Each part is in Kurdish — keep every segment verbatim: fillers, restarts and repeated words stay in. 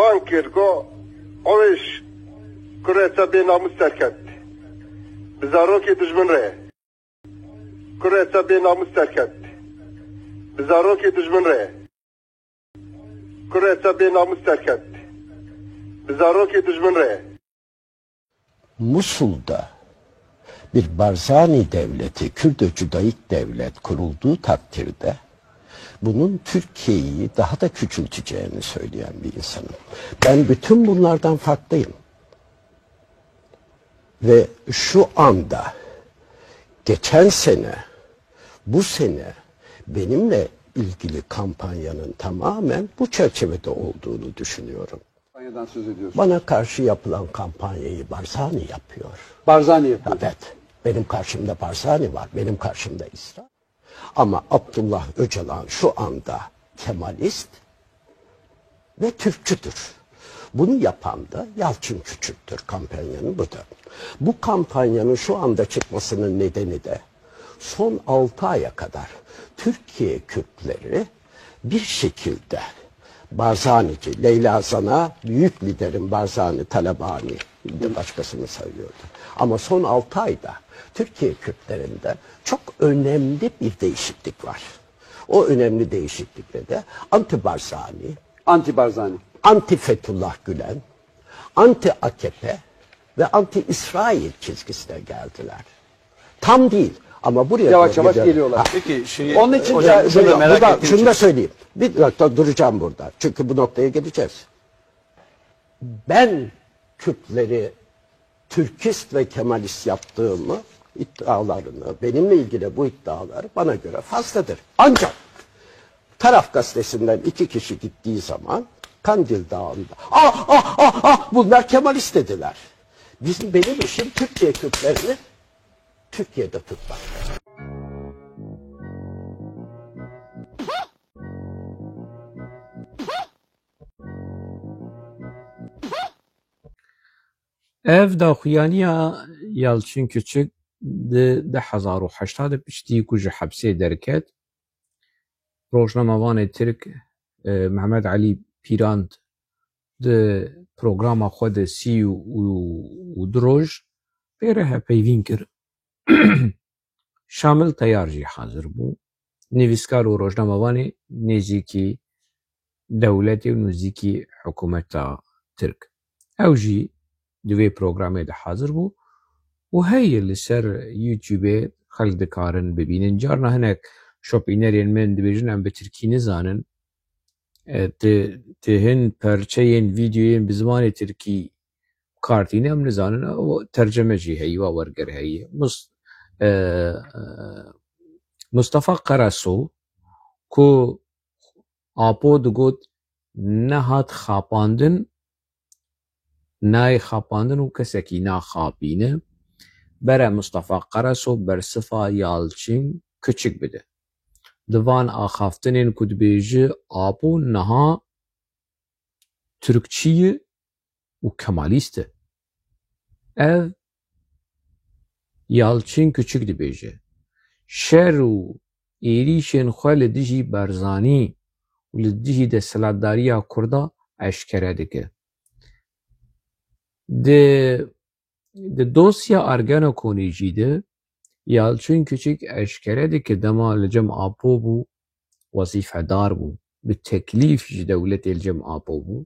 Wan kir, got, Ewêş, kurê te bênamûs derket. Bi zarokê dijmin re. Kurê te bênamûs derket. Bi zarokê dijmin re. Kurê te bênamûs derket. Bi zarokê dijmin re. Musul'da bir Barzani devleti, Kürdo-Cudaik devlet kurulduğu takdirde bunun Türkiye'yi daha da küçülteceğini söyleyen bir insanım. Ben bütün bunlardan farklıyım. Ve şu anda geçen sene, bu sene benimle ilgili kampanyanın tamamen bu çerçevede olduğunu düşünüyorum. Kampanyadan söz ediyorsun. Bana karşı yapılan kampanyayı Barzani yapıyor. Barzani yapıyor. Evet, benim karşımda Barzani var, benim karşımda İsrail. Ama Abdullah Öcalan şu anda Kemalist ve Türkçüdür. Bunu yapan da Yalçın Küçük'tür, kampanyanın bu da. Bu kampanyanın şu anda çıkmasının nedeni de son altı aya kadar Türkiye Kürtleri bir şekilde Barzanici, Leyla Zana büyük liderin Barzani, Talabani, bir de başkasını sayıyordu. Ama son altı ayda Türkiye Kürtlerinde çok önemli bir değişiklik var. O önemli değişiklikle de anti Barzani, Anti Barzani. anti Fethullah Gülen, anti A K P ve anti İsrail çizgisine geldiler. Tam değil ama buraya Yavaş doğru yavaş gidiyorlar. geliyorlar. Ha, Peki şeyi Onun için hocam, de- şunu da Burada, merak burada ettiğim şunu da için. Söyleyeyim. Bir dakika duracağım burada. Çünkü bu noktaya geleceğiz. Ben Kürtleri Türkist ve Kemalist yaptığımı iddialarını, benimle ilgili bu iddialar bana göre fazladır. Ancak Taraf gazetesinden iki kişi gittiği zaman Kandil Dağı'nda ah ah ah ah bunlar Kemalist dediler. Bizim benim işim Türkiye Kürtlerini Türkiye'de tutmak. Ev daxuyaniya Yalçin Küçük di du hezar û heştê de piştî ku ji hepsê derket, rojnamevanê Tirk, e, Mehmet Elî Pîrand di programa xwe de sî û du roj pê re hevpeyvîn kir. Şamil Teyar jî hazir bû. Nivîskar û rojnamevanê nêzîkî dewletê û nêzîkî hikûmeta Tirk. Ew jî di vê programê de hazir bû û heye li ser YouTubeê xelk dikarin bibînin. Carna hinek şopînerên min dibêjin em bi tirkî nizanin. E, tu, tu hin perçeyên vîdyoyên bi zimanê tirkî kartîne em nizanin, o terceme jî heyî, wa werger heyî. Mus-, e, e, Mustafa Karaso ku Apo digot nehat xapandin, nayê xapandin û kesekî naxapîne, bere Mustafa Karaso bersiva Yalçin Küçük bide. Di van axaftinên ku dibêje Apo niha Tirkçî ye û Kemalîst e. Ev Yalçin Küçük dibêje. Şer û êrîşên xwe li dijî Barzanî û li dijî desthilatdariya Kurda eşkere dike. Di, di dosya Ergenekonê jî de Yalçin Küçük eşkere dike dema li cem Apo bû, wezîfedar bû. Bi teklîf ji dewletê li cem Apo bû.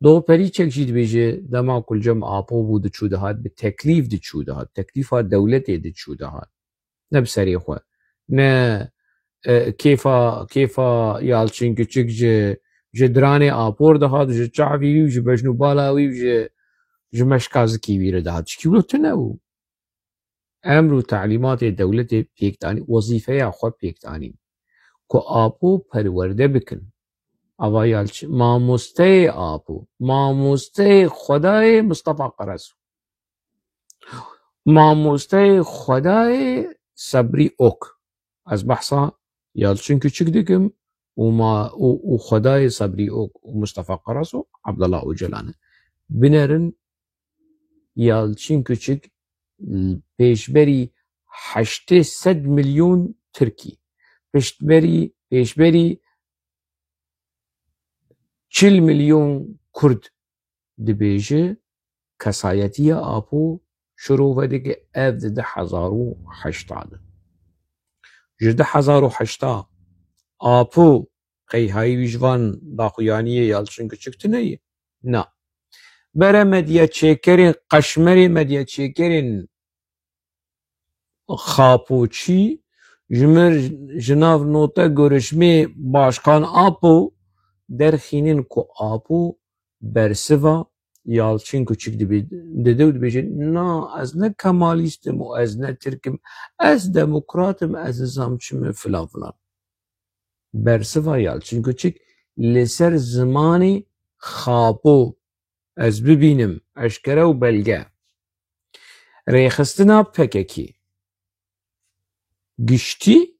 Doğu Perinçek jî dibêje, dema ku li cem Apo bû diçû dihat, bi teklîf diçû dihat. Teklîfa dewletê diçû dihat. Ne bi serê xwe. Ne, e, kêfa, kêfa Yalçin Küçük ji, ji diranê Apo re dihat, ji çavî wî, ji bejn û bala wî, ji, ji meşka zikî wî re dihat. Tişkî wilo tune bû. Emr û telîmatê dewletê pêk danî, wezîfeya xwe pêk danî. Ku Apo perwerde bikin. Ava Yalçin, mamosteyê Apo, mamosteyê Xwedayê Mustafa Karaso. Mamosteyê Xwedayê Sebrî Ok. Ez behsa Yalçin Küçük dikim û ma, û, û Xwedayê Sebrî Ok û Mustafa Karaso, Abdullah Ocalan e. Binerin Yalçin Küçük pêşberî heştê sed milyon Tirkî, piştberî, pêşberî Çil milyon Kurd dibêje kesayetiya Apo şirove dike ev di du hezar û heşta de. Ji du hezar û heşta Apo qey hayî wî ji van daxuyaniyê Yalçin Küçük tune ye? Na. Bere medya çêkerên, qeşmerê medya çêkerên Xapoçî ji mir ji nav note görüşmê Başkan Apo derxînin ku Apo bersiva Yalçin Küçük dibê, dide û dibêje, na, ez ne Kemalîst im û ez ne Tirk im, ez demokrat im, ez nizam çi me filan filan. Bersiva Yalçin Küçük li ser zimanê Xapo, ez bibînim, eşkere û belge. Rêxistina P K K giştî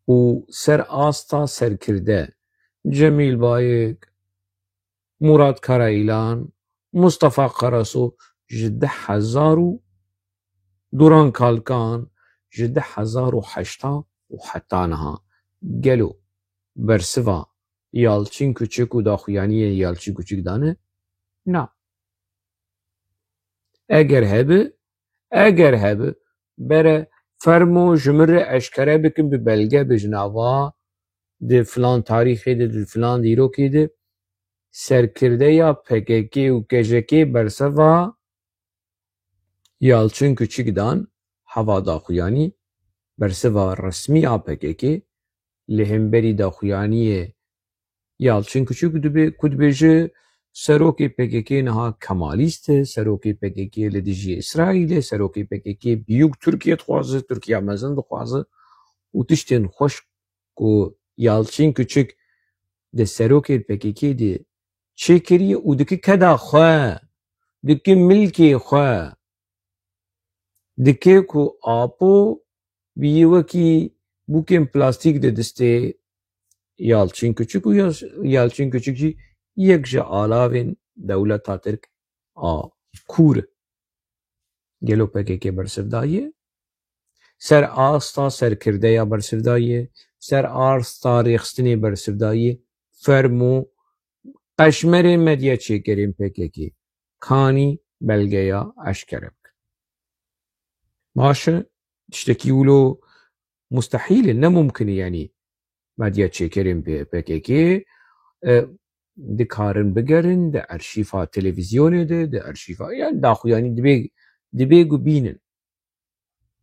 û ser asta serkirde Cemîl Bayik, Murat Karayilan, Mustafa Karaso ji du hezar û Duran Kalkan ji du hezar û heşta û heta niha gelo bersiva Yalçin Küçük û daxuyaniyên Yalçin Küçük dane? Na. Eger hebe, eger hebe, bere fermo ji min re eşkere bikin, bi belge, bi jinava, di filan tarîxê de, di filan dîrokê de serkirdeya P K K û K J K bersiva Yalçin Küçük dan, heva daxuyanî, bersiva resmî a P K K li hemberî daxuyaniyê Yalçin Küçük dibe, ku dibêje serokê P K K niha Kemalîst e, serokê P K K li dijî Îsraîl e, serokê P K K biyûk Tirkiye dixwaze, Tirkiya mezin dixwaze û tiştên xweş ku Yalçin Küçük di serokê P K K de çêkiriye û dike keda xwe, dike milkê xwe, dike ku Apo bîye wekî bûkên plastîk di distê Yalçin Küçük û Yal-, Yalçin Küçük jî yek ji alavên dewleta Tirk a kûr. Gelo P K K bersiv daye? Ser asta serkirdeya bersiv daye? Ser asta rêxistinê bersiv daye? Fermo qeşmerên medya çêkerên P K K kanî belgeya eşkere bikin. Baş e, tiştekî wilo mustehîl e, ne mumkin e, yanî medya çêkerên P-, P K K, e, dikarin bigerin di arşîfa televîzyonê de, di arşîfa, yani daxuyanî dibê, dibê ku bînin.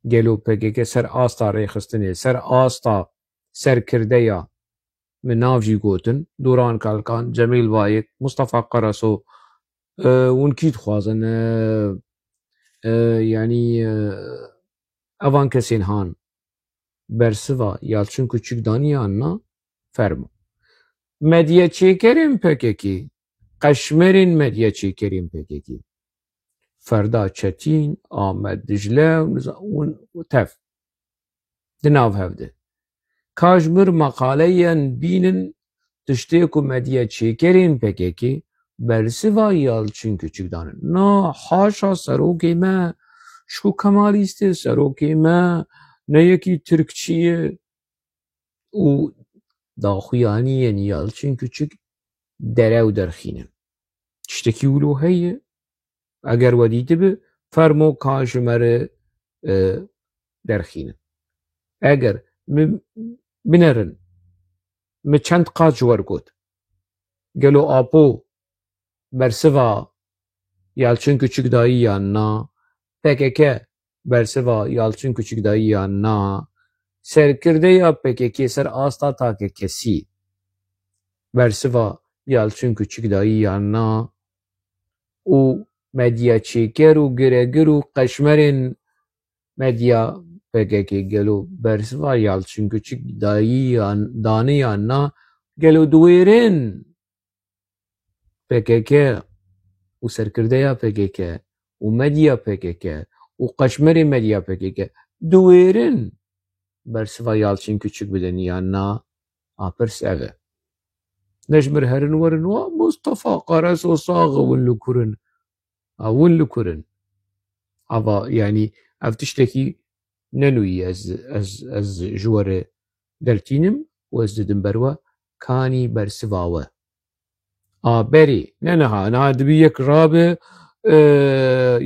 Gelo P K K ser asta rêxistinê, ser asta serkirdeya, min nav jî gotin, Duran Kalkan, Cemîl Bayik, Mustafa Karaso, e, hûn kî dixwazin, e, e, yanî, e, evan kesên han bersiva Yalçin Küçük daniyan na, fermo. Medya çêkerên P K K, qeşmerên medya çêkerên P K K, Ferda Çetîn, Amed Dicle û niza-, û, û tev di nav hev de. Ka ji mir maqaleyan bînin, tiştê ku medya çêkerên P K K bersiva Yalçin Küçük danin. Na, haşa serokê me, ji ku Kemalîst e, serokê me ne yekî Tirkçî ye û daxuyaniyên Yalçin Küçük derew derxînin. Tiştekî wilo heye? Eger we dîtibi, fermo ka ji me re, e, derxînin. Eger min binerin, min çend qat ji we re got, gelo Apo bersiva Yalçin Küçük dayî yan na? P K K bersiva Yalçin Küçük dayî yan na? Serkirdeya P K K ser asta takekesî bersiva Yalçin Küçük dayî yan na? Û medya çêker û giregir û qeşmerên medya P K K gelo bersiva Yalçin Küçük dayî yan, dane yan na? Gelo diwêrin P K K û serkirdeya P K K û medya P K K û qeşmerê medya P K K diwêrin bersiva Yalçin Küçük bidin yan na? A pirs ev e. Ne ji mir herin werin wa Mustafa Karaso sax e, win li kurin. A win li kurin. Ava, yanî, ev tiştekî ne nûyî ez, ez, ez ji we re dertînim û ez didim ber we. kanî bersiva we. A berî, ne niha, niha dibî yek rabe, e,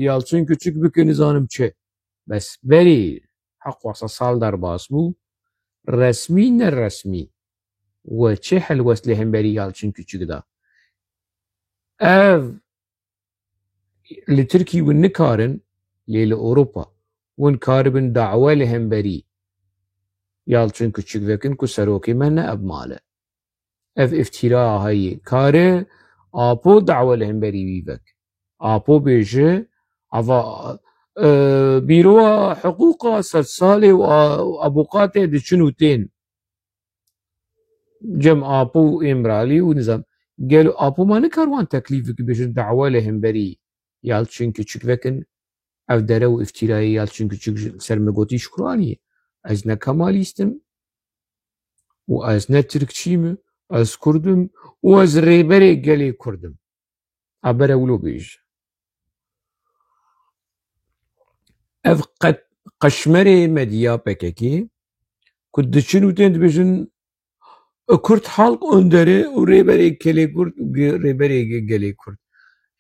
Yalçın Küçük bike nizanim çi. Bes berî heq wasa sal derbas bû, resmî ne resmî, we çi helwest li hemberî Yalçın Küçük da? Ev li Tirkî win nikarin, lê li Ewropa win karibin dawe li hemberî Yalçın Küçük vekin ku serokê me ne ev mal e. Ev îftîra heye. Kare Apo dawe li hemberî wî vek. Apo bêje, ava, e, bîroya hiqûqa sedsalê û a-, û avûkatê diçin û tên cem Apo û Îmralî û nizam. Gelo Apo ma nikar wan teklîf bike, bêjin dawe li hemberî Yalçın Küçük vekin? Ev dere û îftîrayê Yalçın Küçük ji ser min gotî şukraniye. Ez ne Kemalîst im û ez ne Tirkçî me, ez Kurd im û ez rêberê gelê Kurd im. A bere wilo bêje. Ev qe-, qeşmerê medya P K K ku diçin û tên dibêjin, Kürt Halk Önderi û rêberê gelê Kurd û ge-, rêberê ge-, gelê Kurd.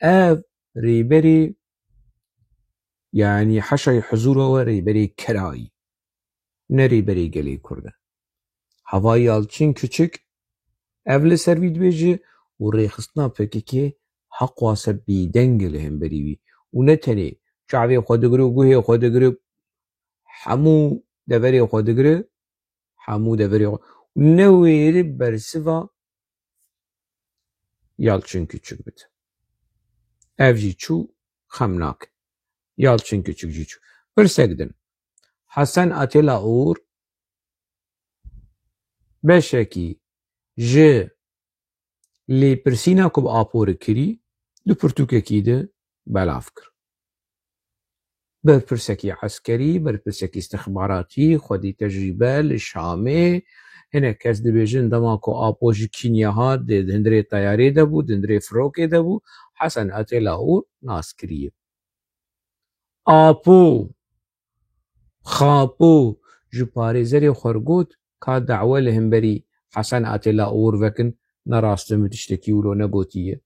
Ev rêberê, yanî haşayê huzûra we, rêberê kerayî, ne rêberê gelê Kurd e. Hava Yalçın Küçük ev li ser vî dibêje û rêxistina P K K heq wase bêdeng e li hemberî wî û ne tenê çavê xwe digire û guhê xwe digire, hemû deverê xwe digire, hemû deverê xwe, newêri bersiva Yalçın Küçük bide. Ev jî çû, xem nake. Yalçın Küçük jî çû. Pirsek din. Hasan Atilla Uğur beşekî ji lêpirsîna ku bi Apo re kirî, di pirtûkekî de belav kir. Berpirsekî eskerî, berpirsekî istixbaratî, xwedî tecrîbe li Şamê, hinek kes dibêjin dema ku Apo ji Kenya hat, di, di hundirê teyarê de bû, di hundirê firokê de bû, Hasan Atilla Uğur nas kiriye. Apo, Xapo ji parêzerê xwe re got ka dawe li hemberî Hasan Atilla Uğur vekin, ne rast e, min tiştekî wilo negotiye.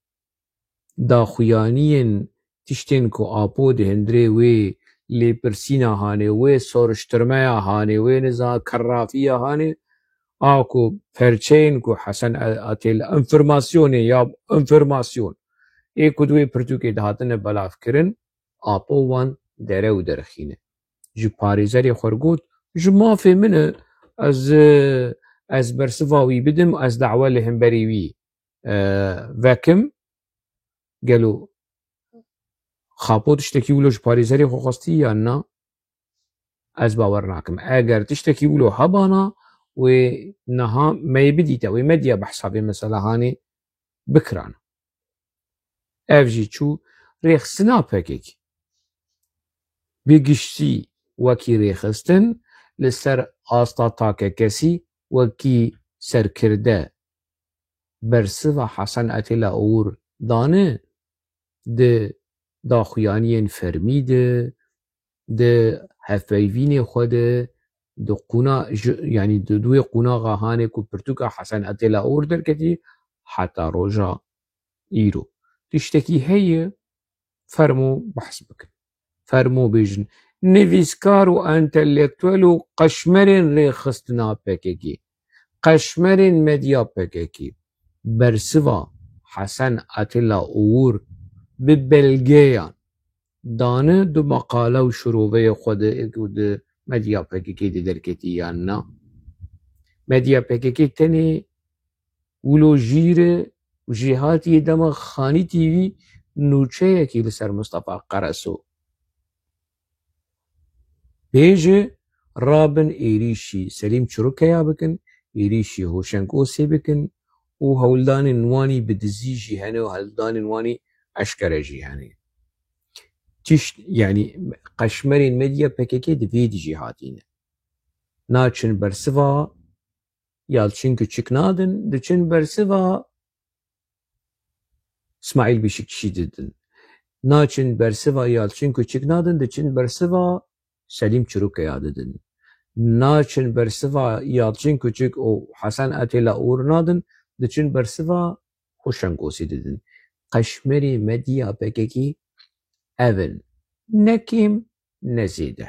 Daxuyaniyên tiştên ku Apo di hundirê wê lêpirsîna hanê, wê soruştirmeya hanê, wê niza kerrafiya hanê, a ku perçeyên ku Hasan Atilla, informasyonê ya, informasyon ê ku di wê pirtûkê de hatine belavkirin, Apo wan dere û derxîne. Ji parêzerê xwe re got, ji mafê min e, ez, ez bersiva wî bidim, ez dawe li hemberî wî, e, vekim. Gelo Xapo tiştekî wilo ji parêzerê xwe xwestî yan na? Ez bawer nakim. Eger tiştekî wilo hebana, wê niha me yê bidîte, wê medya behsa vê mesela hanê bikirana. Ev jî çû, rêxistina P K K bi giştî wekî rêxistin, li ser asta takekesî wekî serkirde bersiva Hasan Atilla Uğur dane, di daxuyaniyên fermî de, di hevpeyvînê xwe de, di qûna-, ji, yanî di, di wê qûnaxa hanê ku pirtûka Hasan Atilla Uğur derketî, heta roja îro. Tiştekî heye, fermo behs bikin. Fermo bêjin. Nivîskar û entelektuel û qeşmerên rêxistina P K K, qeşmerên medya P K K, bersiva Hasan Atilla Uğur bi belgeyan dane di meqale û şiroveyê xwe de ê ku di medya P K K de derketî yan na? Medya P K K tenê wilo jîr e û jêhatiyê dema Xanî T V nûçeyekî li ser Mustafa Karaso bêje, rabin êrîşî Selîm Çirukeya bikin, êrîşî Hoşeng Osê bikin û hewldanên wanî bi dizî jî hene û hewldanên wanî eşkere jî hene. Tişt, yanî qeşmerên medya P K K di vê dijî hatîne. Naçin bersiva Yalçın Küçük nadin, diçin bersiva Smaîl Beşikçî didin. Naçin bersiva Yalçın Küçük nadin, diçin bersiva Selîm Çirukeya didin. Naçin bersiva Yalçın Küçük û Hasan Atilla Uğur nadin, diçin bersiva xwe şengosî didin. Qeşmerê medya P K K ev in. Ne kêm, ne zêde.